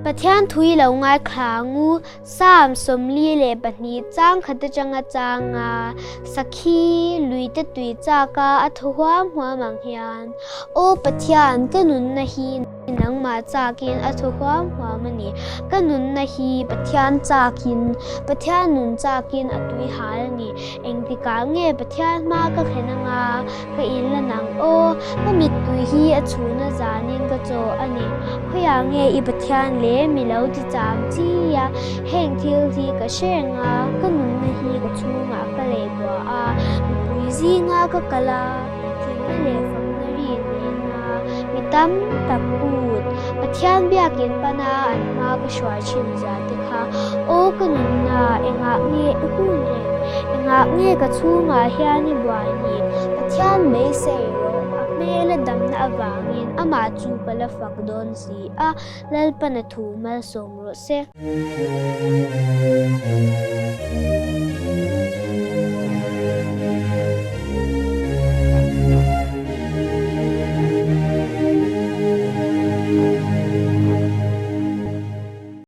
Pathian thu i lo ngaithla ang u, Psalm 42 chang khat atanga changa sakhi luite tui chaka a thaw huam huam ang hian, Aw Pathian, ka nunna hi nangmah chakin a thaw huam huam a ni. Ka nunna hi Pathian chakin, Pathian nun chakin a tui hal a ni. Engtikah nge Pathian hma ka thlen anga ka inla nang aw, ka mittui hi a chhuna zanin ka chaw a ni. Khawiah nge i Pathian le mi lo ti cham chi a, heng thil hi ka hre reng a, ka nunna hi ka chhungah ka lei bua a, mipui zinga ka kal a, hlimna leh fakna ri nena mi tam tak kut Pathian biakin pana an hma ka hruai thin zia te kha aw ka nunna engah nge i hun reng, engah nge ka chhungah hian i buai ni? Pathian beisei rawh, a hmela damna avangin amah chu ka la fak dawn si a, Lalpana thu malsawm rawh se.